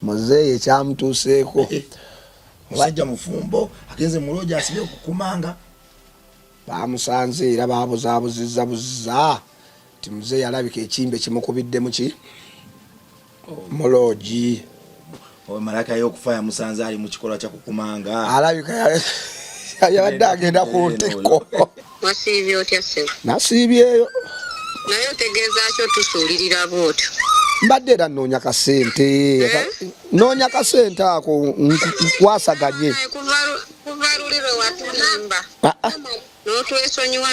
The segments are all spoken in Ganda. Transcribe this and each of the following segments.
Muzeeyi ekyamutuuseeko. Eh, musajja mufumbo agenze muloogi asibye okukumanga. Bamusanze era babuzaabuzizza buzza nti muzeeyi alabika ekimbe kimukubidde muki muloogi. Malaka y'okufa yamusanze ali mu kikolwa kya kukumanga. Alabika yabadde agenda ku ntikko. Wasiibye otya ssebo? Nasiibyeyo. Naye otegeeza ki otusuulirira bw'otyo? Mbadde era nnoonya kasente. Eh? Nnoonya kasente ako nkwasaganye. Kuva luli lwe watulimba. Ah, ah. N'otwesonyiwa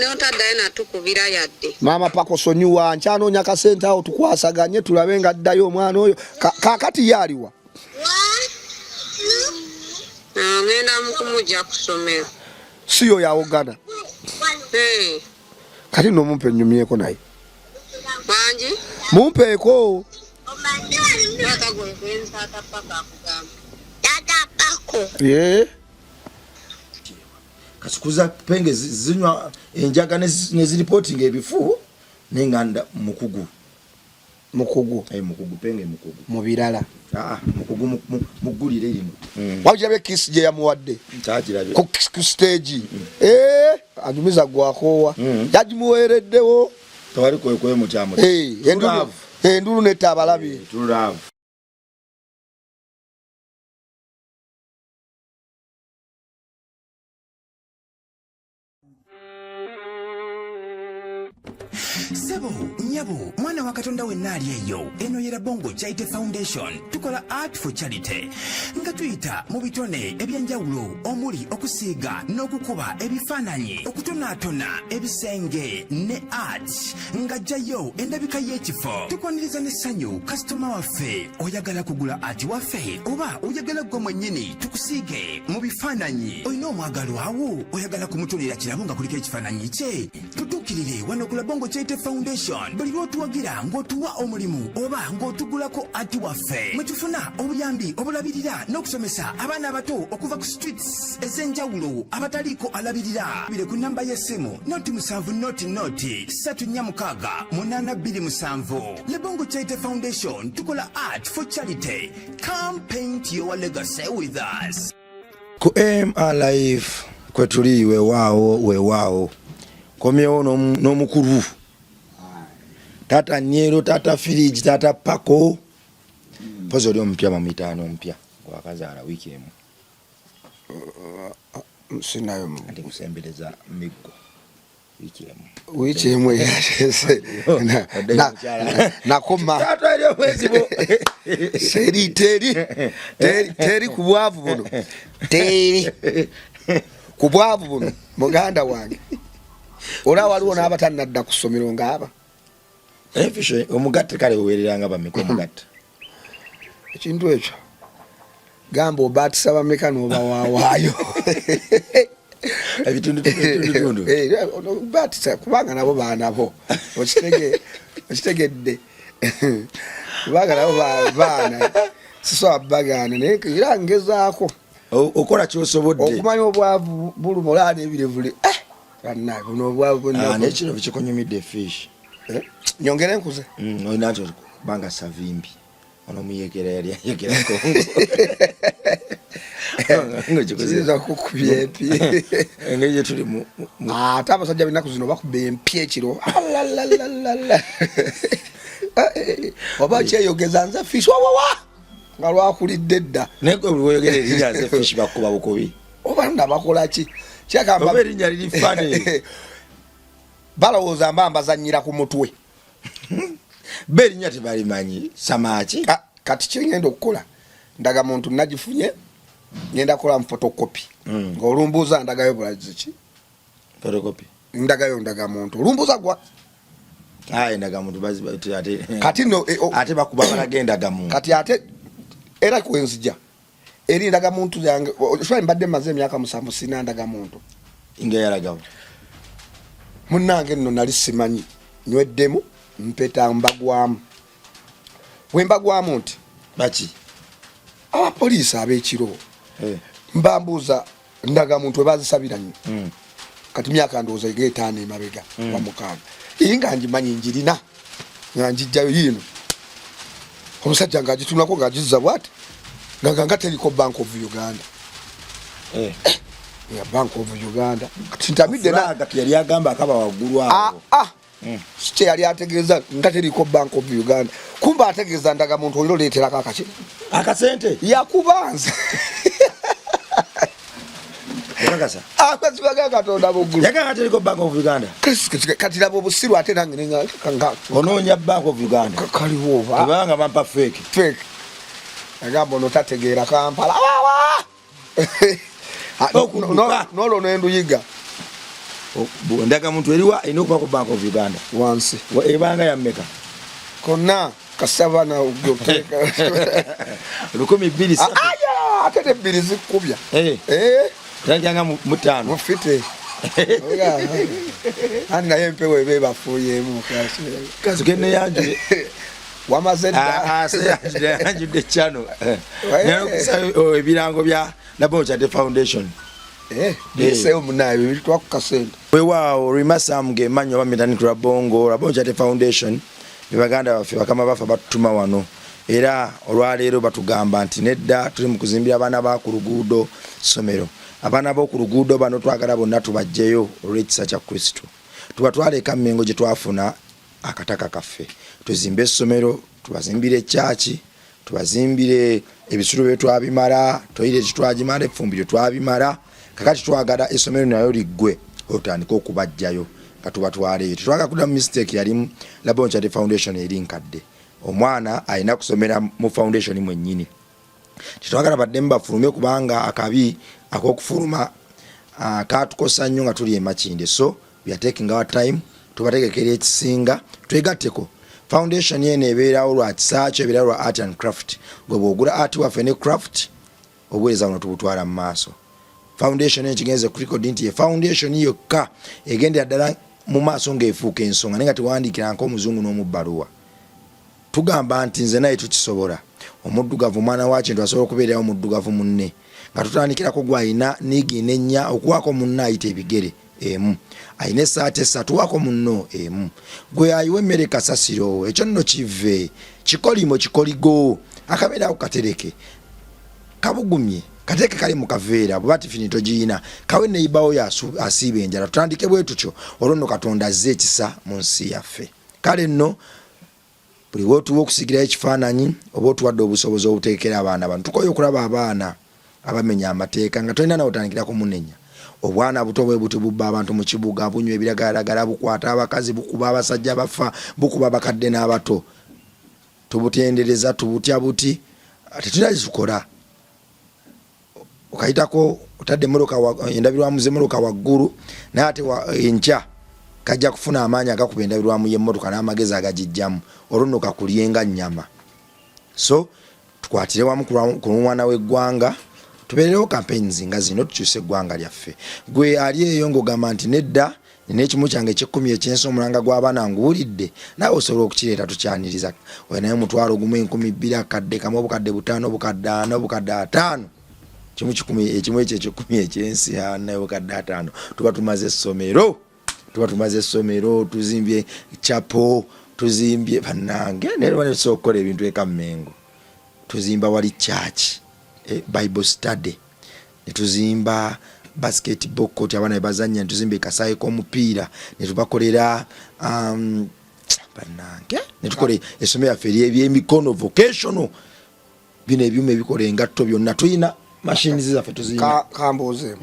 n'otaddayo natukubira yadde. Maama Pako sonyiwa, nkyanoonya kasente awo tukwasaganye tulabe nga addayo omwana oyo. Kaakati ye aliwa? Ah, ngenda mukumujja ku ssomero. Si yoyo awogana. Eh. Kati no mumpe nnyumyeko naye. Wangi? Mumpeeko. Taata gwe taata Pako akugamba. Taata Pako. Yee. Kasikuza penge zinywa enjaga ne ziripotinga ebifu naye nga nda mukugu. Mukugu. Eh, mukugu penge mukugu. Mu birala. Ah, mukugu mugulire lino. Wabikirabe kiss gye yamuwadde. Nkyakirabye. Ku stage. Eh, anyumiza gwakoowa. Yagimuweereddewo. Tewali kwekwe mutyamu. Eh, endulu, endulu netta abalabi. True love. Sebo, nyabo, mwana wa Katonda wenna ali eyo, eno ye Rabongo Charity Foundation. Tukola art for charity nga tuyita mu bitone ebyenjawulo omuli okusiiga n'okukuba ebifaananyi, okutonaatona ebisenge ne art nga jjayo endabika y'ekifo. Tukwaniriza n'essanyu kasitoma waffe. Oyagala kugula art waffe oba oyagala ggwe mwennyini tukusiige mu bifaananyi? Olina omwagalwawo oyagala kumutonera kirabo nga kuliko ekifaananyi kye? Tutuukirire wano ku Labongo Charity Foundation buli lw'otuwagira ng'otuwa omulimu oba ng'otugulako ati waffe, mwe tufuna obuyambi obulabirira n'okusomesa abaana abato okuva ku streets ez'enjawulo abataliiko alabirira. Bire ku namba y'essimu noti 7 noti noti 3 4 6 8 2 7. Labongo Charity Foundation, tukola art for charity. Come paint your legacy with us. Ku MR Live kwetuli, weewaawo weewaawo, nkomyewo n'omukulu taata Nyero, taata Firiji, taata Pako. Mpozi oli omupya bamuyita ani omupya gwakazaala wiiki emu? Sinayo. Ati kusembereza miggo wiiki emu. Wiiki emu eyatese nakoma seri teri teri ku bwavu buno, teri ku bwavu buno muganda wange. Olaba waliwo n'abatannadda ku ssomero ng'aba omugatte kale wewereranga bameka omugatte? Ekintu ekyo gamba obaatisa bameka n'obawaawaayo ebitundutundu. Baatisa kubanga nabo baana bo, okitegedde? Kubanga nabo baana, sisobola bagaana, naye era ngezaako. Okola kyosobodde. Okumanya obwavu buluma, olaba n'ebirevule bannaye buno obwavu. Naye kino bikikunyumidde fish. Nyongere nkuze. Olina nti kubanga Savimbi ono muyekera yali ayekera Kongo. Kiyinza kukubya empi. Engeri gyetuli mu Ate abasajja b'ennaku zino bakuba empi ekiro. Alalalala. Oba kyeyogeza nze fish wawawa nga lwakulidde dda. Naye gwe buli weyogera erinnya nze fish bakuba bukubi. Oba nda bakola ki? Kyagamba oba erinnya liri fane. Balowooza mba mbazannyira ku mutwe. Be erinnya tebalimanyi samaaki. Kati kyengenda okukola, ndaga muntu nagifunye, ngenda kukola mu photocopy. Ng'olumbuuza ndagayo bulazi ki? Photocopy. Ndagayo ndaga muntu olumbuuza gwa Aye ndaga muntu bazi ate Kati no, ate bakuba balaga endaga muntu. Kati ate era kwenzija eri ndaga muntu yange swa mbadde maze emyaka 7 sina ndaga muntu. Inga yalagawo. Munnange nno nali simanyi nyweddemu mpeta mbagwamu. Bwe mbagwamu nti baki abapoliisi ab'ekiro mbambuuza ndaga muntu webazisabira nnyo. Kati myaka ndowooza ng'etaano emabega wa 6 iyi nga ngimanyi njirina nga njijjayo yiino. Omusajja ng'agitunulako ng'agizza bwati nga nga teriko Bank of Uganda. Eh. Ya Bank of Uganda. Kati ntamidde na Flag yali agamba akaba waggulu ah awo. ah. Kye yali ategeeza nga teriko Bank of Uganda. Kumbe ategeeza ndagamuntu oliro leeterako akaki. Akasente. Yakuba nze. Okakasa. Amazima ga Katonda buggulu. Yagamba teriko Bank of Uganda. Kati laba obusiru ate nange ne nga Onoonya Bank of Uganda. kaliwo oba. Kubanga bampa fake. Fake. Agamba ono tategeera Kampala. Wawa! Okudduka. N'olwo n'enduyiga Ndagamuntu eriwa erina okuba ku Bank of Uganda. wansi. Ebanga ya mmeka? Konna kasaba na 2003. Aya ate nebbiri zikkubya. Eh. Eh, Tandikanga mu ttaano. mufite. Ani naye empewo eba ebafuuyeemu. Kazi neyanjule. Wamaze dda. Yanjudde channel. Naye ebirango bya Labongo Charity Foundation. Eh, biseewo munaayo bitwa ku kasente. Weewaawo Rima Sam ng'emanyi oba Metanik Rabongo, Rabongo Charity Foundation be baganda baffe bakama baffe batutuma wano era olwaleero batugamba nti nedda tuli mu kuzimbira abaana ba ku luguudo ssomero. Abaana b'oku luguudo bano twagala bonna tubaggyeyo olw'ekisa kya Kristo. Tubatwale e Kammengo gye twafuna akataka kaffe tuzimbe essomero, tubazimbire ekyaki, tubazimbire ebisulo bye twabimala, toyireti twagimala, effumbiro twabimala. Kakati twagala essomero nayo liggwe otandike okubaggyayo nga tubatwala eyo. Tetwagala kuddamu mistake yalimu Labongo Charity Foundation eri nkadde. Omwana alina kusomera mu foundation mwennyini. Tetwagala baddemu bafulume kubanga akabi ak'okufuluma katukosa nnyo nga tuli e Makindye. So we are taking our time, tubategekera ekisinga twegatteko. Foundation eno ebeerawo lwa kisa kyo, ebeerawo lwa art and craft. Gwe bw'ogula art waffe ne craft, obuweereza buno tubutwala mu maaso. Foundation eno kigenze ku record nti ye foundation yokka egendera ddala mu maaso ng'efuuka ensonga naye nga tewandiikira nk'omuzungu n'omubbaluwa. Tugamba nti nze naye tukisobola. Omuddugavu mwana wa Kintu asobola okubeererawo muddugavu munne nga tutandikirako gw'alina niigi n'ennya okuwaako munne ayita ebigere emu, alina essaati essatu waako munno emu, gwe ayiwa emmere kasasiro ekyo nno kive kikolimo kikoligo akabeera ako katereke kabugumye kateeke kali mu kaveera bweba tifini togiyina kawe neyibawo asiiba enjala. Tutandike bwe tutyo olwo nno Katonda azze ekisa mu nsi yaffe. Kale nno buli wotuwa okusigirayo ekifaananyi oba otuwadde obusobozi obuteekera abaana bano. Tukoye okulaba abaana abamenya amateeka nga tolina nawe otandikira kumunenya. Obwana buto bwe buti bubba abantu mu kibuga, bunywa ebiragalalagala, bukwata abakazi, bukuba abasajja bafa, bukuba abakadde n'abato. Tubutendereza, tubutya buti, tetulina kyetukola. Okayitako otadde emmotoka endabirwamu z'emmotoka waggulu, naye ate enkya kajja kufuna amaanyi agakuba endabirwamu y'emmotoka n'amagezi agagijjamu, olwo nno kakulye nga nnyama. So tukwatire wamu ku lw'omwana w'eggwanga, tubeerewo campaigns nga zino tukyuse eggwanga lyaffe. Gwe ali eyo ng'ogamba nti nedda nina ekimu kyange eky'ekkumi eky'ensi omulanga gw'abaana nguwulidde, naawe osobola okukireeta tukyaniriza. Olinayo 10,000, 2,000, 1,000, 5,000, 4,000, 5,000, kimu kikumi ekimu ekyo eky'ekkumi eky'ensi, naye 5,000 tuba tumaze essomero, tuba tumaze essomero, tuzimbye chapo, tuzimbye bannange, naye tuba tusobola okukola ebintu e Kammengo. Tuzimba wali church, Bible study, ne tuzimba basketball court abaana be bazannya, ne tuzimba ekasaayi k'omupiira, ne tubakolera bannange, ne tukola essomero lyaffe ery'ebyemikono vocational, bino ebyuma ebikola engatto byonna tulina machines zaffe tuzirina. Kambuuze.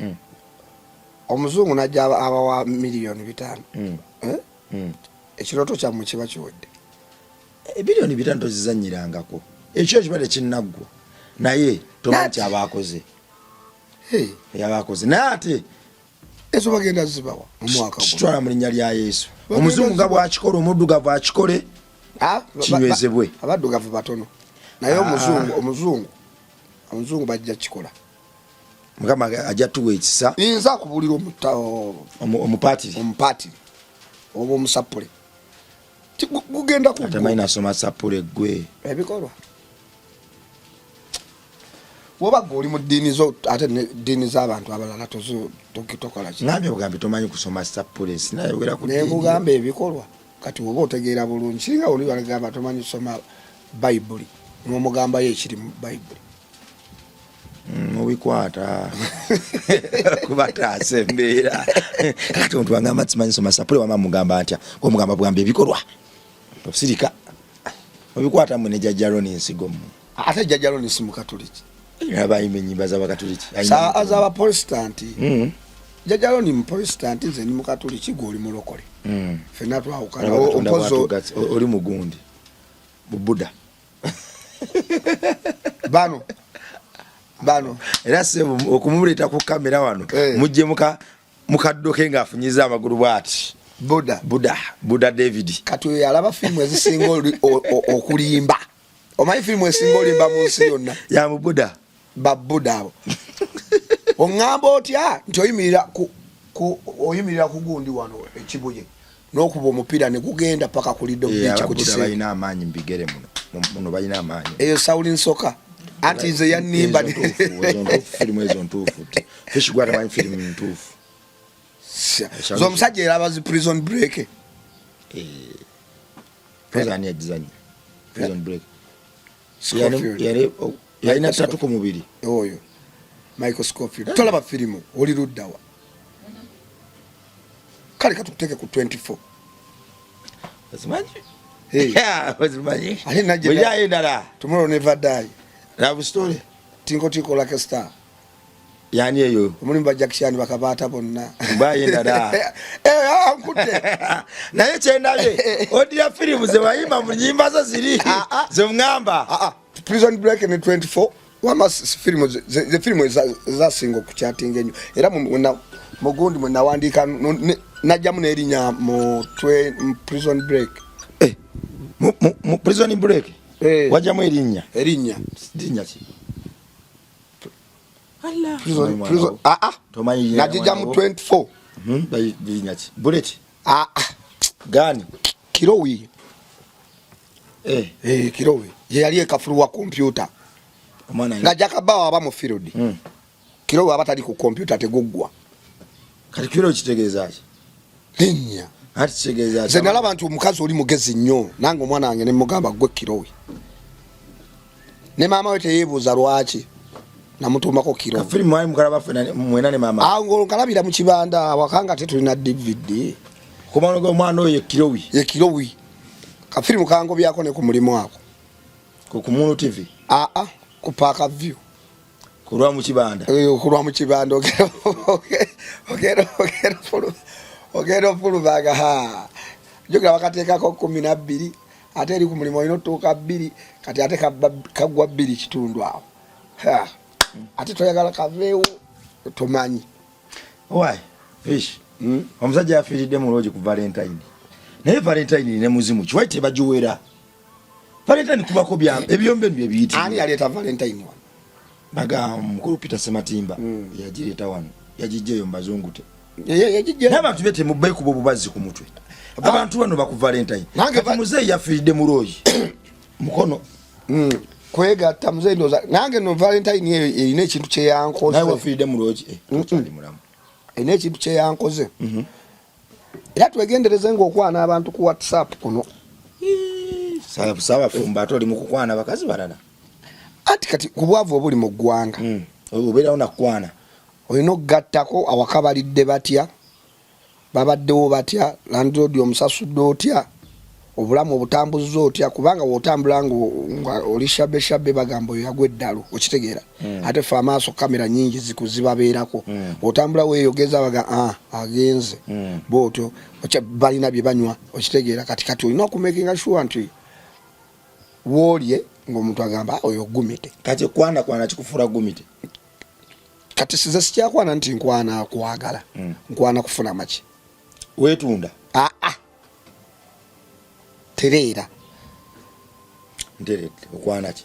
Omuzungu n'ajja abawa 5,000,000. Ekirooto kyammwe kiba kiwedde. 5,000,000 tozizannyirangako. Ekyo kiba tekinnaggwa. Naye tomanyi ky'aba akoze. Yaba akoze. Naye ate ezo bagenda zibawa mu mwaka guno. Kitwala mu linnya lya Yesu. Bagenda Omuzungu nga zibawa. bw'akikola, omuddugavu akikole, kinywezebwe. Abaddugavu batono. Naye omuzungu bajja kikola. Mukama ajja tuwa ekisa. Nze akubuulira Omupatiri. Omupatiri. Oba omusapule. Gugenda ku Ate manyi nasoma sapule gwe. Ebikolwa. Woba gwe oli mu ddiini zo ate ne ddiini z'abantu abalala tokola ki? Ngambye bugambi tomanyi kusoma sapule, sinayogera ku Ne ddiini. nkugamba ebikolwa. Kati woba otegeera bulungi, kiringa oli bagamba tomanyi kusoma Bayibuli. N'omugambayo ekiri mu Bayibuli. Mubikwata kubataasa embeera. Kati omuntu wangamba simanyi soma sapule, wama mugamba ntya? Omugamba bugamba ebikolwa osirika mubikwata mwe ne jajja Roni ensigo mmwe. Ate jjajja Roni si mukatuliki. Abayimba ennyimba z'abakatuliki. Z'abaprotestanti. Jjajja Roni muprotestanti, nze ndi mukatuliki, gwe oli mulokole. Ffenna twawukana. Oli mugundi mu Buddha. Bano bano era sebo okumuleeta ku kamera wano, mujje mukaddo ke ng'afunyiza amagulu bw'ati. Buddha. Buddha, Buddha David. Kati oyo alaba firimu ezisinga okulimba. Omanyi firimu esinga olimba mu nsi yonna? Ya mu Buddha. Babuddha abo. Oŋŋamba otya nti oyimirira ku gundi wano ekibuye n'okuba omupiira ne gugenda paka ku Lido Beach ku kisenge? Balina amaanyi mu bigere muno muno, balina amaanyi. Eyo Shaolin Soccer, anti nze yannimba. Firimu ezo ntuufu. Fish gwatamanyi firimu ntuufu. Zo omusajja eraba zi Prison Break. Ani yagizanya Prison Break? Yalina tattoo ku mubiri. Oyo Michael Scofield. Tolaba firimu, oli luddawa? Kale katukuteeke ku 24. Ozimanyi? Ozimanyi? Ate endala. Tomorrow Never Die. Love Story. Twinkle Twinkle Little Star. Yani eyo? Omulimu bajakishani bakabaata bonna. Mbaye endala. Eh, nkutte. Naye kyendabye odira firimu zewayimba mu nyimba zo ziri zemuŋamba. Ah, ah, Prison Break ne 24. Wama firimu ze firimu ezasinga okukyatinga ennyo, era mugundi mwe nawandiika najjamu n'erinnya mu Prison Break. Eh, mu Prison Break? Eh. Wajjamu erinnya? Erinnya. Linnya ki? Ah, ah. Nagijja mu 24. Linnya ki? Bullet? Ah, ah. Gani? Kirowi. Eh. Eh, Kirowi ye yali ekafulu wa kompyuta nga jakabawo aba mu field. Kirowi aba tali ku kompyuta teguggwa. Kati kiro kitegeeza ki? Linnya. Ati kitegeeza ki? Nze nalaba nti omukazi oli mugezi nnyo, nange omwana wange ne mugamba, "Gwe Kirowi." Ne maama we teyeebuuza lwaki namutuumako Kirowi. Kafirimu mwali mukalaba ffe mwena ne maama? Awo ng'olwo nkalabira mu kibanda awaka nga tetulina DVD. Kumana omwana oyo Kirowi? Ye Kirowi. Kafirimu kangobyako ne ku mulimu ako. Ku Munu TV? Aa, ku Park View. Kulwa mu kibanda? Eh, okulwa mu kibanda, ogenda ofulumaga ha jukira bakateekako 12, ate eri ku mulimu olina otuuka 2, kati ate kaggwa 2:15 awo. Ha, ate toyagala kaveewo, tomanyi. Why Fish? Omusajja yafiiridde mu loogi ku Valentine. Naye Valentine ne muzimu kiwai tebagiwera. Valentine kubako ebyombe bye biyitibwa. Ani yaleeta Valentine wano? Baga mukulu Peter Sematimba yagireeta wano, yagijja eyo mu bazungu te. Yagijja. N'abantu be temubeekuba obubazzi ku mutwe. Abantu bano baku Valentine. Nange Kati muzeeyi yafiiridde mu loogi mukono. Kwegatta muzeeyi ndowooza nange no Valentine eyo erina ekintu kyeyankoze. Naye wafiiridde mu loogi, eh, okyali mulamu. Erina ekintu kyeyankoze. Era twegendereze ngaokwana abantu ku WhatsApp kuno. Saabafumba ate oli mu kukwana bakazi balala. Anti kati ku bwavu obuli mu ggwanga, obeerawo nakukwana. Olina okugattako awaka balidde batya, babaddewo batya, landlord omusasudde otya, obulamu obutambuzza otya, kubanga wotambula nga oli shabby shabby bagamba oyo yagwa eddalu, okitegeera? Ate fe amaaso kamera nyingi zikuzibabeerako. Otambula weeyogeza baga, "Ah, agenze." Bwotyo balina bye banywa, okitegeera? Kati olina okumakinga sure nti woolye ng'omuntu agamba, "Ah, oyo gumite." Kati kwana kwana kikufuula gumite? Kati size sikyakwana nti nkwana kwagala, nkwana kufuna maki. Weetunda? Aa, tereera. Nteredde. Okwana ki?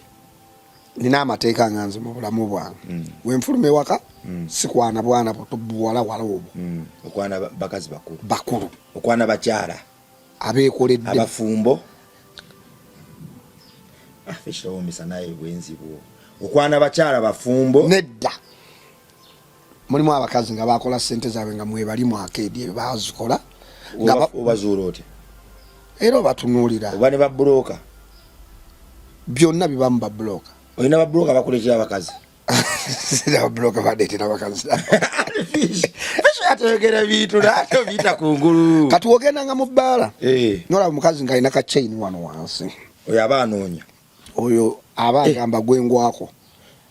Nina amateeka nga nze mu bulamu bwange, wenfuluma ewaka sikwana bwana buto buwalawala obwo. Okwana bakazi bakulu? Bakulu. Okwana bakyala? Abeekoledde. Abafumbo? Ah, ekirowomesa naye bwenzi bwo. Okwana bakyala bafumbo? Nedda, mulimu abakazi nga bakola sente zaabwe nga mwebali mu arcade ebyo bazikola nga Obazuula otya? Era obatunuulira. Oba ne babulooka? Byonna bibamu babuloka. Olina babuloka bakuleetera abakazi? Babuloka baleetera abakazi. Ategera bintu nate obiyita kungulu. Kati wogendanga mu bbaala, Eh. nolaba omukazi ng'alina ka chain wano wansi. Oyo aba anoonya. Oyo aba agamba gwengwako.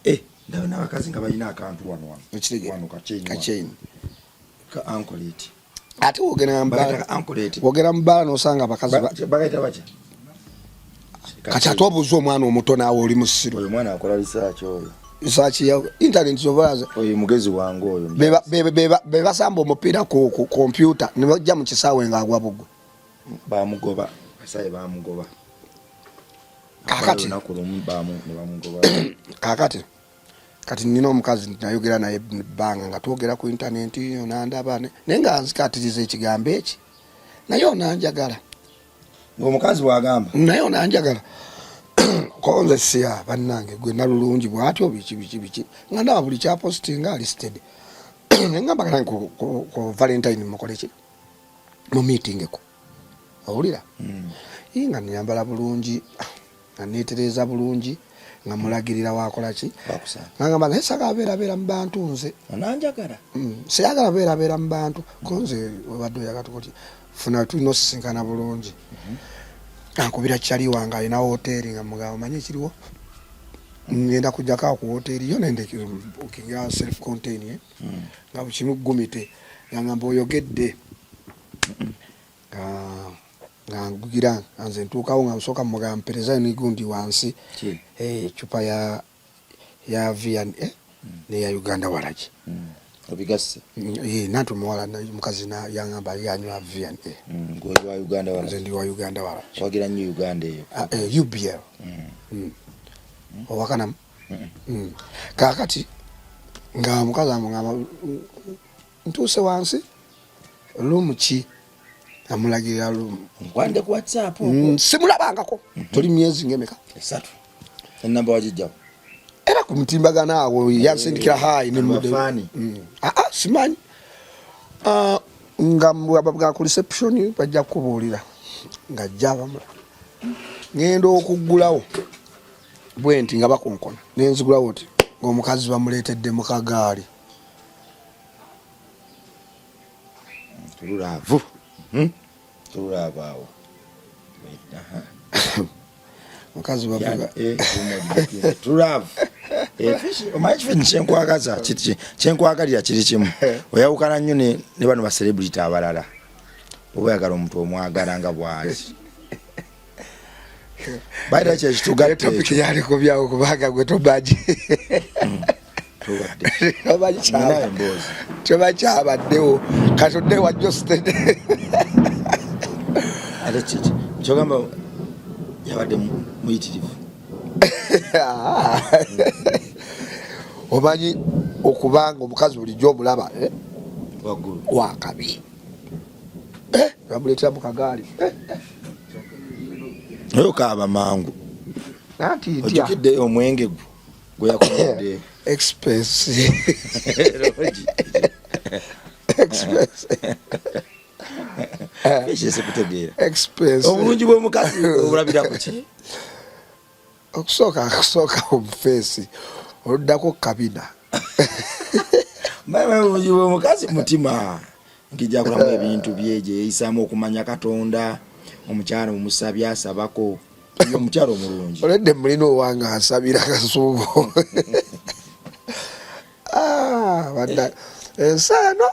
Eh, ndaba n'abakazi nga balina akantu wano wano. Okitegeera? Wano ka chain Ka wano. chain. Ka anklet. Ate wogenda mu Bagayita bbaala, ka anklet. wogenda mu bbaala n'osanga abakazi Bagayita batya? Kati ate obuuza omwana omuto, naawe oli musiru. Oyo mwana akola research oyo. Research ya internet zobalaza. Oyo mugezi wange oyo. Be basamba omupiira ku kompyuta ne bajja mu kisaawe ng'agwa bugwe. Bamugoba. Kasaye bamugoba. Kakati. Olunaku lumu bamu ne bamugoba. Kakati kati nina omukazi nayogera naye ebbanga nga twogera ku intaneti, onandaba naye nga nzikatiriza ekigambo eki, naye onanjagala. Ng'omukazi bw'agamba. Naye onanjagala ko nze siya bannange gwe nalulungi bwatyo biki biki biki, nga ndaba buli kyapositinga listed, nengamba kanange ku Valentine mukole ki, mu meetingeko owulira. Ii, nga nyambala bulungi, nga neetereeza bulungi, nga mulagirira wakola ki. Bakusanga. Nga ngamba naye sagala beerabeera mu bantu nze. Onanjagala. Seyagala beerabeera mu bantu, ko nze webadde oyagala tukoti funa tulina osisinkana bulungi. Ankubira kyali wange alina woteeri, nga mugamba manyi ekiriwo, ngenda kujjako awo ku woteeri yo nendekinga self contain, eh? Nga bukimu gumite, nga ngamba oyogedde, nga ngugira nga nze ntuukawo, nga nsooka mugamba mperezayo negundi wansi. Ki? Ecupa ya V&A neya Uganda waragi. Obigasse. Nanti omuwala mukazi yangamba yanywa V&A. Gwe wa Uganda wala. Nze ndi wa Uganda waragi. Wagira nnyo Uganda eyo. Ah, UBL. Owakanamu. Kaakati nga omukazi amugamba ntuuse wansi, room ki, amulagirira room. Nkwande ku WhatsApp. Simulabangako, toli myezi ngemeka? 3. Enamba wagijjawo? Era ku mutimbagano awo yansindikira hi. Abafaani. Ah, ah, simanyi. Ah, nga bwa ku reception bajja kukubuulira nga jja bamula, ngenda okuggulawo bwe nti nga bakonkona, nenzigulawo ti ng'omukazi bamuleetedde mu kagaali. Tululaavu. Tululaavu awo. Aha. Mukazi bavuga. Tululaavu. Omanyi kifo kyenkwagaza kyenkwagalira kiri kimu, oyawukana nnyo ne bano ba celebrity abalala. Oba oyagala omuntu omwagala nga bwali bayira kyekitugatta. Topic yaliko byawo kubanga gwe tobaji. Tubadde. Ninayo emboozi. Toba kyabaddewo katodde wa Josted. Ate kiki kyogamba yabadde muyitirivu? Omanyi okubanga omukazi bulijjo omulaba, eh? Waggulu. Wakabi. Bamuleetera mu kagaali. Naye okaaba mangu. Anti ntya. Ojjukidde omwenge gwo gwe yakuwadde? Expense. Expense. Ekirese kutegeera. Expense. Obulungi bw'omukazi obulabira ku ki? Okusooka omu face, oluddako kabina. Maama, obulungi bw'omukazi mutima nkijja kulamu ebintu bye gye yeeyisaamu, okumanya Katonda, omukyala omusabye asabako, ye omukyala omulungi. Oledde mulina owange ansabira kasuubo. Ah, banna ensi eno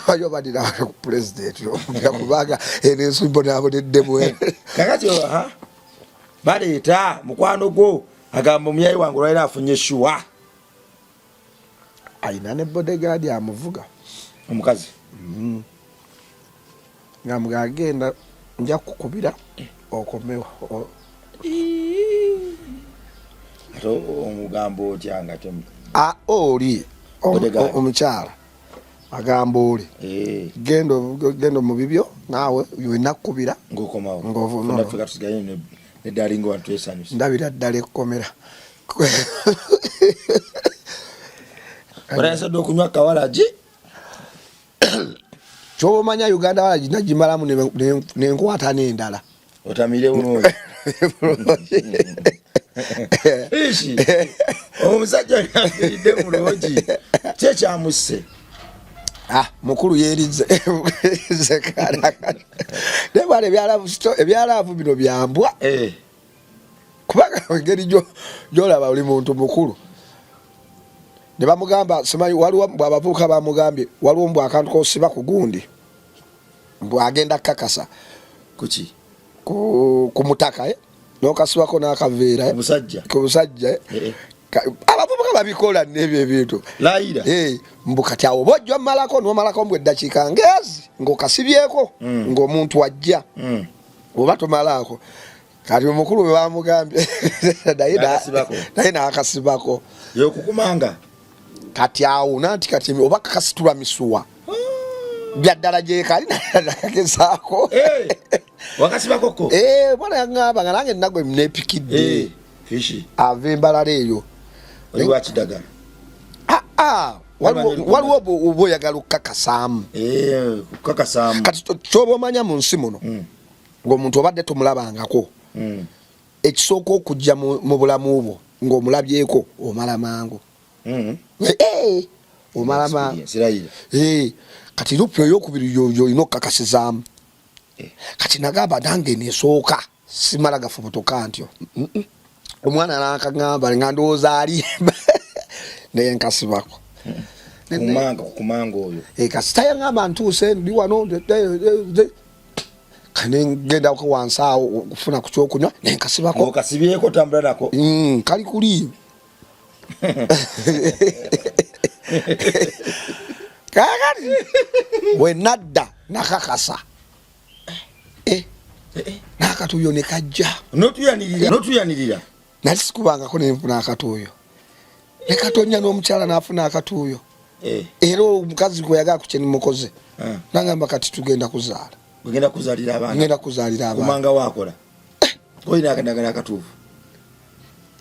bayo badira ku pulezidenti omupya, kubanga eno ensi mbonaboneddemu. Kakati aha, baleeta mukwano gwo agamba omuyayi wange olwaliro afunye sure. Ayina ne bodyguard amuvuga. Omukazi? Nga mugagenda nja kukubira okomewo. Ate omugamba otya nga Ah, oli Bodyguard. Omukyala agamba oli genda genda mu bibyo naawe wena kkubira. Ng'okomawo. No. Ffe katusigaye ne darling wantu twesanyusa. Ndabira ddala ekkomera. Olayasadde okunywa kawalagi. Kyoba omanya Uganda walagi nagimalamu nenkwata n'endala. Otamire bulungi. Fishi omusajja yafiiridde mu loogi, ki ekyamusse? Ah, mukulu yeerize naye bwana, ebyalaavu bino byambwa kubanga engeri gyolaba oli muntu mukulu ne bamugamba simanyi waliwo mbw abavubuka bamugambye waliwo mbw akantu kosiba ku gundi mbw agenda kukakasa kuki ku mutaka nokasibako n'akaveera ku busajja. Abavubuka babikola nebyo ebintu. Layira. Mbu kati awo oba ojja omalako nomalako mbu eddakiika ngeezi ng'okasibyeko ng'omuntu ajja oba tomalaako. Kati omukulu bwe bamugambye naye n'akasibako. Yokukumanga. Kati awo nanti kati oba kakasitula misuwa byaddala gyekali nakagezaako. Wakasibakoko? Bwana yaŋŋamba nga nange nagwe nepikidde ava embalala eyo. Oli wakidagala. Waliwo oba oyagala okukakasaamu. Kukakasaamu. Kati kyoba omanya mu nsi muno ng'omuntu obadde tomulabangako, ekisooka okujja mu bulamu bwo ng'omulabyeko omala mangu. Omala mangu. Kati lupi eyokubiri yolina okukakasizaamu. Kati nagamba nange nesooka simala gafubutuka ntyo. Omwana nakaŋamba nga ndowooza alimba naye nkasibako. Kumanga oyo. Kasita yaŋamba ntuuse ndi wano kanengendako wansi awo okufuna ku kyokunywa nenkasibako. Okasibyeko tambula nako. Kali kuli kakati wenadda nakakasa n'akatuuyo ne kajja. Notuyanirira. Nali sikubangako nenfuna akatuuyo ne katonya n'omukyala n'afuna akatuuyo era omukazi gwe yagala ku kyenimukoze nagamba kati tugenda kuzaala. Ogenda kuzaalira abaana. Ngenda kuzaalira abaana. Kumanga wakola olina akadagala akatuufu.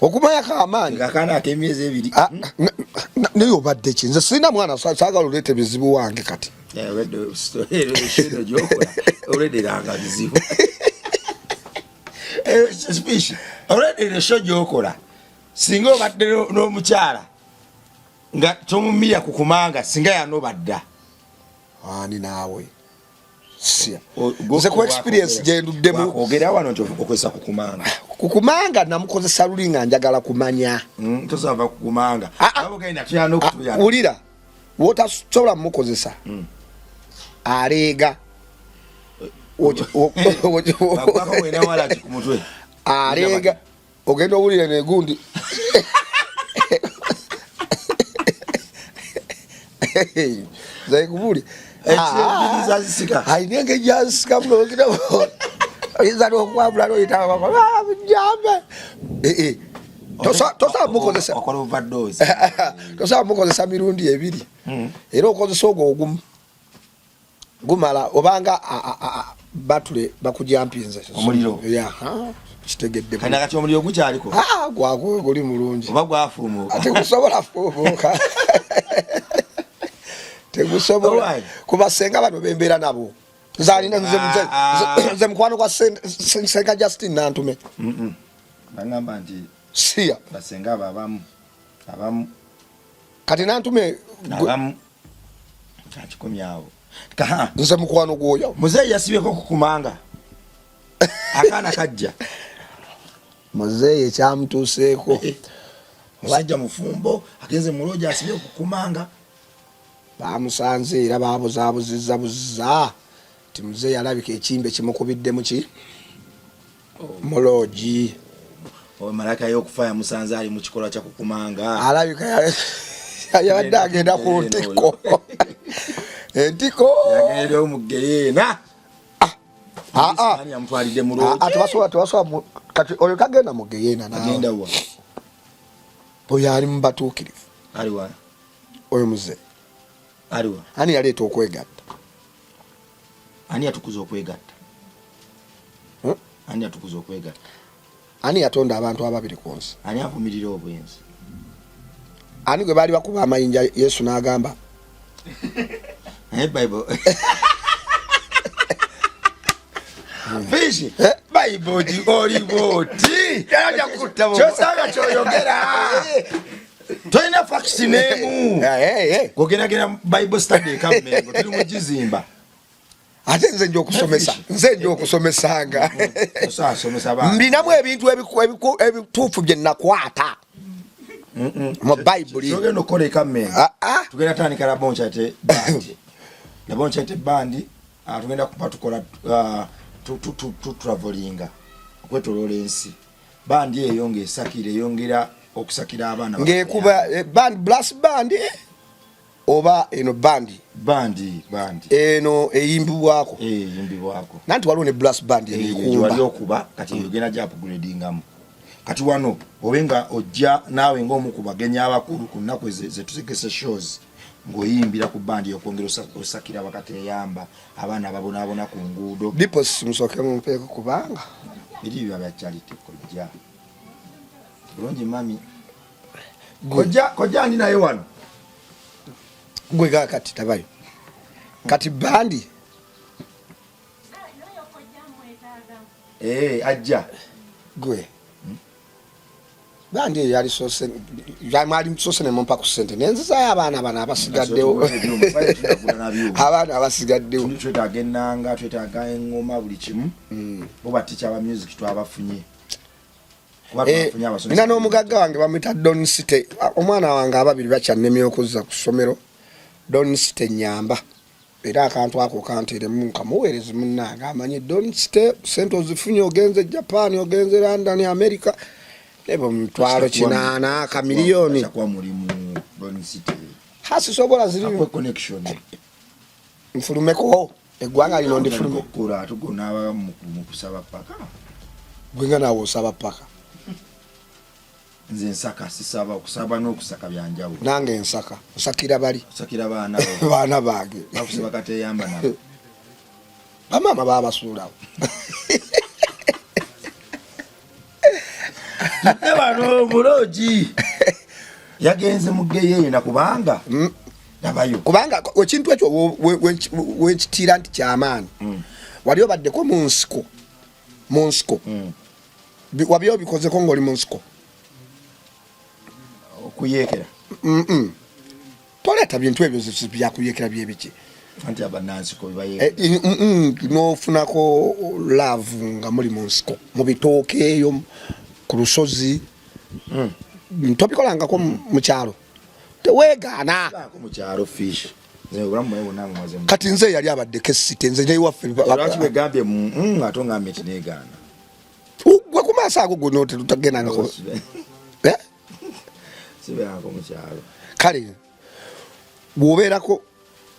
Okumanya kamaanyi. Akaana ak'emyezi 2. Naye obadde ki, nze sirina mwana, saagala oleeta ebizibu wange kati. Olwedderanga bizibu olwedde show gyokola singa obadde n'omukyala nga tomumiya ku kumanga singa yanobadda. Ani naawe nze ku experience gyenduddemu. Ogera wano nti okozesa kukumanga. Kukumanga namukozesa luli nga njagala kumanya. Tosava kukumanga. Wulira, wotasobola mumukozesa aleega aleega ogenda owulire negundi zekubuli alina engeri gyazisikamu nogira oyinza nokwabula noyitajambe tosobola mukozesa mirundi ebiri era okozesa ogwo ogumu gumala obanga batule bakujampinze. Omuliro. Kitegedde. Kati omuliro gukyaliko? Gwagwe guli mulungi. Oba gwafuumuuka? Tegusobola fuumuuka, tegusobola kuba senga bano bembeera nabo nze alina nze mukwano gwa Senga Justin Nantume. Bagamba nti siya basenga abo abamu abamu. Kati Nantume abamu kakikomyawo. Nze mukwano gwoyo. Muzeeyi yasibyeko kukumanga akaana kajja. Muzeeyi ekyamutuuseeko. Musajja mufumbo agenze mulooja asibye okukumanga. Bamusanze era babuzabuzizza buziza nti muzeeyi alabika ekimbe kimukubidde muki muloogi. Malaka y'okufa yamusanze ali mu kikolwa kya kukumanga. Alabika yabadde agenda ku ntiko entiko. Yagenderewo mu geyeena. Yamutwalidde mu loogi. Tebasobola kati oyo tagenda mu geyeena. Agenda wa? Oyo ali mu batuukirivu. Aliwa? Oyo muze. Aliwa? Ani yaleeta okwegatta? Ani yatukuza okwegatta? Ani yatukuza okwegatta? Ani yatonda abantu ababiri ku nsi? Ani avumirira obwenzi? Ani gwe baali bakuba amayinja Yesu n'agamba? Naye Bible fish Bible oli bwoti. Kyosanga kyoyogera tolina fakisi n'emu gogendagenda bible study ekammengo tuli mugizimba. Ate nze nja okusomesa, nze nja okusomesanga mbinamu ebintu ebituufu bye nakwata mu bayibuli. Tugenda okukola ekammengo, ah, ah. tugenda tandika labonchate bandi, labonchate bandi. Ah, tugenda kuba tukola tutravelinga okwetoloola ensi, bandi eyo ngaesakira, eyongera okusakira abaana. Ng'ekuba eh, band, brass band eh, oba eno bandi? Bandi, bandi. Eno eyimbibwako? Eyimbibwako. Nanti waliwo ne brass band. Eno okuba kati mm. ogenda gya upgradingamu. Kati wano obe nga ojja naawe ng'omu ku bagenyi abakulu ku nnaku zetutegese shows, ng'oyimbira ku bandi okwongera osakira bakateyamba, abaana ababonaabona ku nguudo. Deposit musooke mumpeeko kubanga Biri biba bya charity. Kojja bulungi mami, kojja, kojja ndi naye wano. Gwe kakati tabayo kati bandi. Eh, ajja. Gwe bandi eyo yalisoose, mwali musoose ne mumpa ku ssente nenzizayo abaana bano abasigaddewo, abaana abasigaddewo. Twetaaga ennanga, twetaaga eŋŋoma, buli kimu. Bo batica ba music twabafunye. Kuba Eh, twafunye abasomesa. Nina n'omugagga wange bamwita Don City. Omwana wange ababiri bakyannemya okuzza ku ssomero. Don City nyamba era akantu ako kanteremu nkamuweerezi munnange amanyi Don City, sente ozifunye, ogenze Japan, ogenze London, America, nebo 800,000 kamiliyoni. Kyakuwa mulimu Don City. Hasisobola ziri Akuwe connection. Nfulumeko eggwanga lino, ndifulume. Okukola ate gonaaba mu kusaba paka. Gwe nga naawe osaba paka. Nze nsaka, sisaba. Okusaba n'okusaka byanjawulo. Nange nsaka, nsakira bali. Osakira baana bo. Baana bange. Bakusaba kateyamba nabo. Bamaama babasuulawo. Ate bano muloogi yagenze mu geyeena kubanga labayo. Kubanga ekintu ekyo wekitiira nti kyamaanyi. Wali obaddeko mu nsiko, mu nsiko? Wabi obikozeko ngaoli mu nsiko? Okuyeekera? Toleeta bintu ebyo byakuyekera byebiki. Anti abanansiko Eh, bebayeekera. N'ofunako love nga muli mu nsiko, mu bitooke eyo ku lusozi? Tobikolangako mu kyalo? Teweegaana. Baako mu kyalo, fish, nze obulamu bwawe bwonna mumaze mu Kati nze yali abaddeko esite, nze newaffe. Lwaki wegambye ate ongambye nti negaana? Gwe ku maaso ago gwe notagendangako. Eh? Sibeerako mu kyalo. Kale bw'obeerako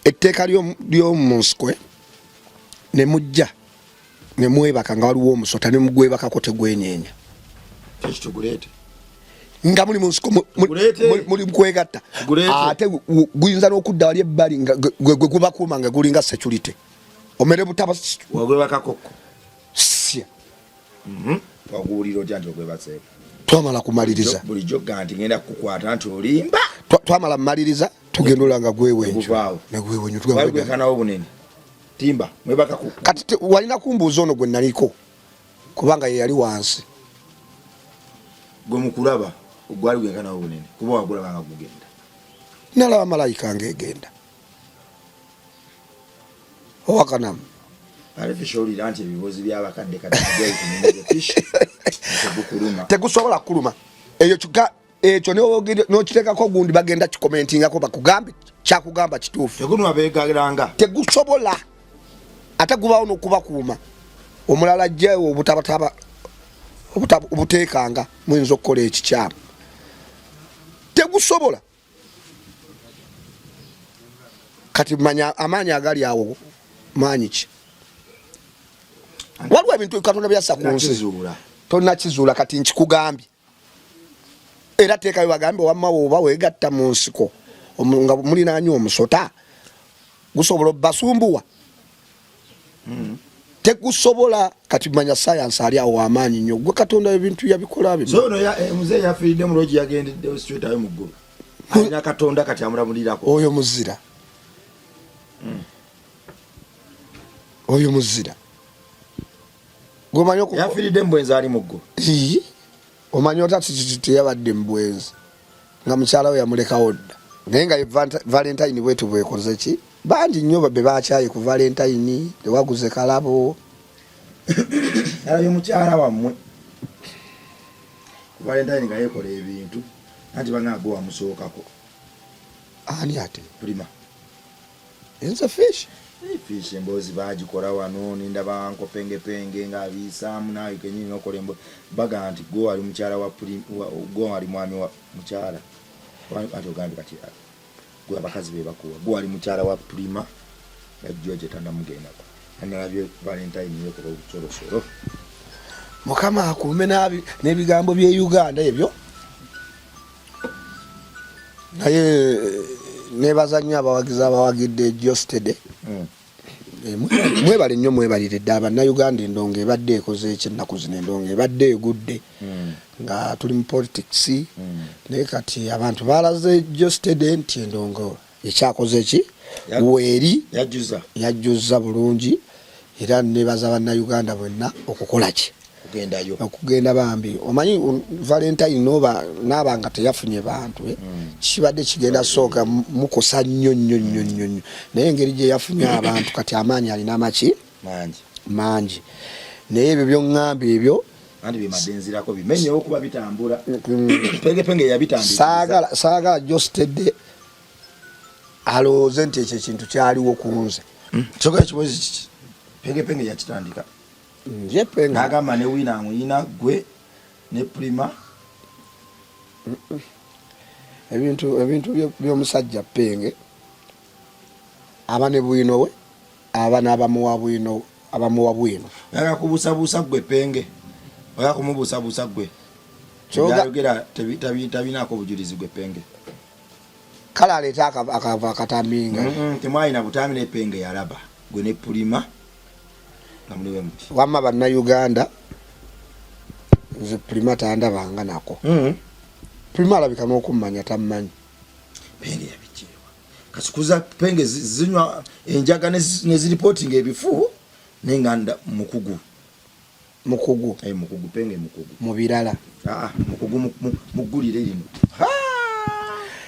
etteeka ly'omu nsiko, eh, ne mujja ne mwebaka nga waliwo omusota ne mugwebakako tegwenyeenya. Ekituguleete. Nga muli mu nsiko Tuguleete. muli mukwegatta. Tuguleete. Ate guyinza n'okudda wali ebbali nga gwe gubakuuma nga gulinga security omere butaba. Wagwebakakokko? Sya. Waguwulira otya nti ogwebaseeko? Twamala kumaliriza. Bulijjo ga nti ngenda kukukwata nti olimba. Twamala mumaliriza, tugenda olanga gwewenju. Oguvaawo. Negwewenju. Wali gwenkanawo bunene timba mwebakako. Kati walina kumbuuza ono gwe naliko kubanga ye yali wansi. Gwe mukulaba gwali gwenkanawo bunene kuba wagulaba nga gugenda? Nalaba malayika ng'egenda owakanamu. Ate fish owulira nti ebibuuzi by'abakadde kati fish tegukuluma? Tegusobola kuluma eyo kika ekyo n'okiteekako gundi bagenda kikomentingako bakugambe kyakugamba kituufu. Tegunuma beegalanga. Tegusobola, ate gubaawo n'okubakuuma omulala ajjaewo obutabataba obuteekanga muyinza okukola ekikyamu, tegusobola. Kati manya amaanyi agali awo maanyi ki? Waliwo ebintu Katonda byassa ku nsi. Nakizuula. Tonakizuula, kati nkikugambye era teekayo bagambe wamma oba weegatta mu nsiko nga mulinaanye omusota gusobola obbasumbuwa? Tegusobola. Kati manya sayansi ali awo amaanyi nnyo. Gwe Katonda ebintu yabikola bino. So ono eh, muzeeyi yafiiridde mu loogi, yagendedde straight ayo mu ggulu, alina Katonda kati amulamulirako. Oyo muzira, oyo muzira gwemanyi. Yafiiridde mu bwenzi ali mu ggulu. Ii. Omanyi ota teyabadde mu bwenzi nga mukyala we yamulekawo dda, naye nga Valentine bwetu bwekoze ki, bangi nnyo be bakyaye ku Valentine, tewaguze kalabo. Nalabye mukyala wammwe ku Valentine nga yekola ebintu, anti bana gwe wamusookako. Ani ate? Prima. Nze Fish. Fish emboozi bagikola wano nindaba nkopengepenge nga abiyisaamu, naawe kenyini nokola embo baga nti gwe wali mukyala wa gwe wali mwami wa mukyala ati ogambye kati gwe abakazi be bakuwa gwe wali mukyala wa Prima nga George tanamugendako analabye Valentine yekola obusolosolo. Mukama akuume n'ebigambo by'e Uganda ebyo. Naye nebaza nnyo abawagizi abawagidde Geosteady. Mwebale nnyo, mwebalire dda Bannayuganda. Endongo ebadde ekoze eki ennaku zino, endongo ebadde egudde nga tuli mu politics, naye kati abantu balaze Geosteady nti endongo ekyakoze ki weeri yajjuza, yajjuza bulungi. Era nebaza Bannayuganda bwenna okukola ki, kugendayo, okugenda. Bambi omanyi Valentine noba naaba nga teyafunye bantu, eh? Kibadde kigenda sooka mukosa nnyo nnyo nnyo nnyo nnyo, naye engeri gye yafunye abantu kati amaanyi alina maki mangi, mangi. Naye ebyo byoŋŋamba ebyo anti bimadde nzirako bimenyewo kuba bitambula pengepenge yabitandika. Saagala Geosteady alowooze nti ekyo ekintu kyaliwo ku nze. Kyoka ekibozi kiki pengepenge yakitandika. Nje Penge nagamba ne wina amuyina gwe ne Prima. Ebintu by'omusajja Penge, aba ne bwino we, aba n'abamuwa bwino, abamuwa bwino. Oyagala kubuusabuusa gwe Penge, oyagala kumubuusabuusa gwe. Byayogera tabinaako bujulizi gwe Penge. Kale aleete akava akataminga. Temwalina butambi ne Penge yalaba gwe ne Prima nga muliwe muti. Wamma Bannayuganda, nze Prima tandabanga nako. Prima alabika n'okummanya tammanyi. Penge yabijeewa kasikuza Penge zinywa enjaga neziripootinga ebifu, naye nga nda mukugu. Mukugu. Mukugu Penge mukugu. Mu birala. Ah, mukugu muggulire lino.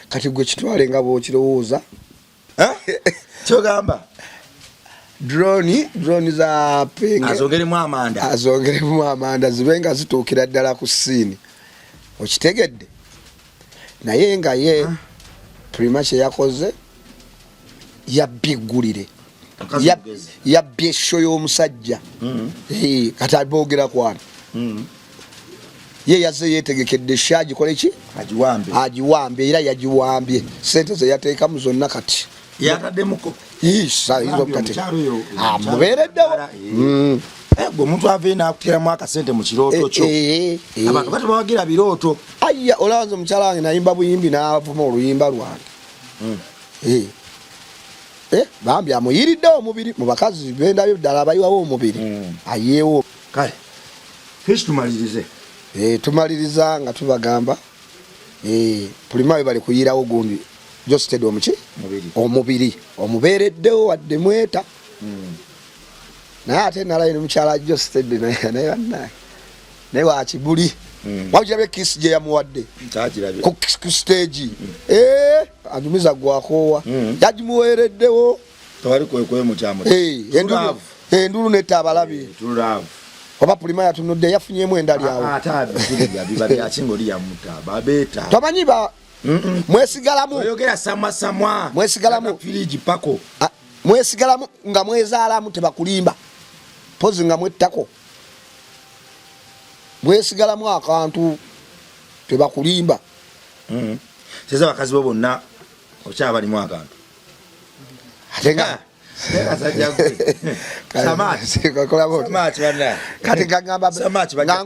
Kati gwe kitwale nga bw'okirowooza. Kyogamba drone za Penge azongeremu amanda, azongeremu amanda zibe nga zituukira ddala ku scene, okitegedde? Naye nga ye Prima kye yakoze yabbye eggulire, yabbye e show y'omusajja. Kati aboogera kwana ye yazze yeetegekedde show agikole ki, agiwambe, agiwambye, era yagiwambye. Sente ze yateekamu zonna kati yataddemuko. Mubeereddewo. Gwe omuntu aveyo nakuteramu akasente mu kirooto kyo, abantu batebawagira birooto. Aya, olaba nze omukyala wange nayimba buyimbi n'avuma oluyimba lwange. Bambi amuyiriddewo omubiri. Mu bakazi bendabye ddala abayiwawo omubiri, ayeewo. Kale Fish, tumalirize. Tumaliriza nga tubagamba, Prima we bali kuyirawo gundi Geosteady omuki omubiri omubeereddewo wadde mweta. Naye ate nalayo ne mukyala Geosteady, naye bannaye naye wakibuli. Wabukirabye kiss gye yamuwadde ku stage, anyumiza gwakoowa, yagimuweereddewo. Tewali kwekwemutyamu. Endulu netta abalabi. Oba Prima yatunudde yafunyemu endali awo. Tomanyi ba mwesigalamu. Oyogera samwasamwa. Mwesigalamu. Firiji pako. Mwesigalamu nga mwezaalamu, tebakulimba pozi nga mwettako, mwesigalamu akantu, tebakulimba. Seza bakazi bo bonna okyabalimu akantu. Ate nga kati gagamba nga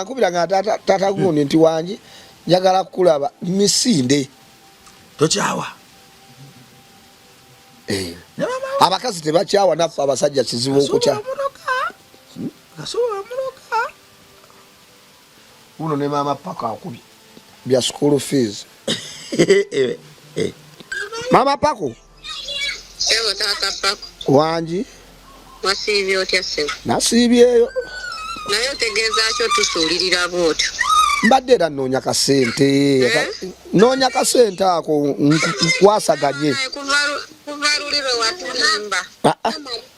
nkubira nga tata gundi nti wangi njagala kukulaba misinde. Tokyawa. Abakazi tebakyawa, naffe abasajja kizibu okutya. Uno ne maama Pako akubye bya school fees. Maama Pako. Sebo, taata Pako. Wangi. Wasiibye otya, ssebo? Nasiibyeyo. Naye otegeeza ki otusuulirira bw'otyo? Mbadde era nnoonya kasente. Eh? Nnoonya kasente ako nkwasaganye. Kuva luli lwe watulimba Ah, ah.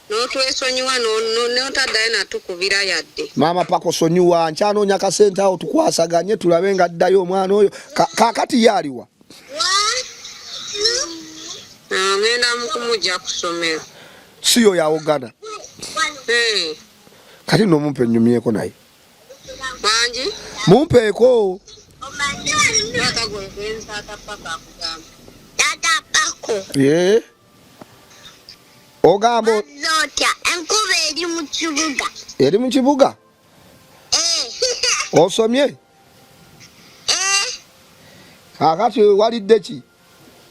n'otwesonyiwa n'otaddayo natukubira yadde. Maama Pako sonyiwa, nkyanoonya kasente awo tukwasaganye tulabe nga addayo omwana oyo. Kaakati ye aliwa? Ah, ngenda mu kumujja ku ssomero. Si yo yawogana. Eh, Kati nno mumpe nnyumyeko naye. Wangi? Mumpeeko. Taata gwe ngenze taata Pako akugamba. Taata Pako. Ye. Ogamba Otya enkuba eri mu kibuga. Eri mu kibuga? Eh. Osomye? Eh. Kaakati walidde ki?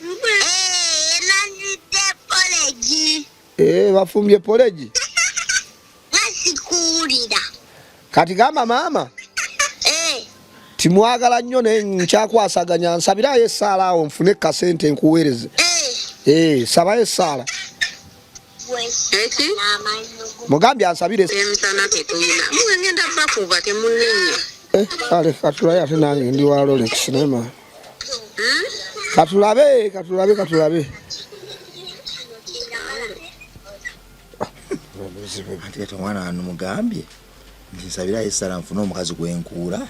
Eh, nalidde polegi. Eh, bafumbye polegi? Nasikuwulira. Kati gamba maama. Eh. Timwagala nnyo naye nkyakwasaganya, nsabirayo essaala awo nfune kasente nkuweereze. Eh. Eh, sabayo essaala. Eki? Mugambye ansabire. Emisana tetulina. Muwe ngenda bakuba temunenya. Eh, kale katulabe ate nange ndi wa Rolex naye ma. Katulabe, katulabe, katulabe. Anti kati omwana wano mugambye nti nsabirayo essala nfune omukazi gwenkuula.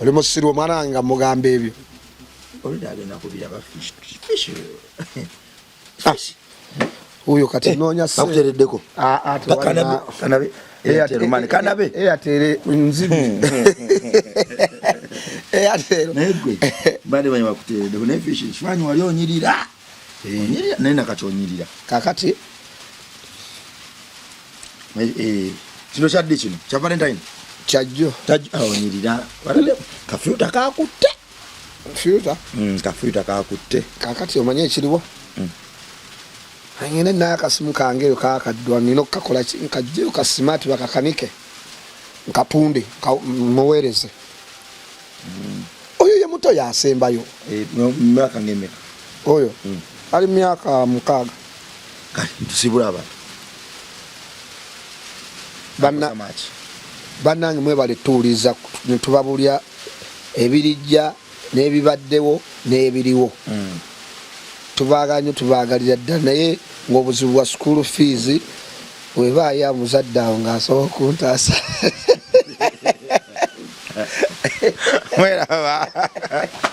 Oli musiru omwana wange nga mugamba ebyo. Olidde agenda kubiraba fish. Fish. Ah. Oyo kati noonya ssente. Bakuteereddeko. Ah, ah, tewali Kanabe, kanabe. Airtel money, kanabe. Airtel nzibu. Airtel. Naye gwe mbadde manyi bakuteereddeko naye fish ekifaananyi wali onyirira. Onyirira naye nakati onyirira. Kakati. Kino kyaddi kino? Kya Valentine? Kyajjo. Kyajjo, ah, onyirira. Watadde kafyuta kakutte. Fyuta? Kafyuta kakutte. Kakati omanye ekiriwo? Ngende n'akasimu kange eyo kakaddwa, nina okukakola ki? Nkajjeyo ka smart bakakanike. Nkatunde, muweereze. Oyo ye muto yasembayo. Myaka ng'emeka? Oyo? Ali myaka 6. Kale, tusibule abantu. Bannange mwebale tuwuliriza ne tubabulya ebirijja n'ebibaddewo n'ebiriwo. Tubaagala nnyo, tubaagalira ddala, naye ng'obuzibu bwa school fees webaayo omuzadde awo ng'asobola okuntaasa. Mweraba.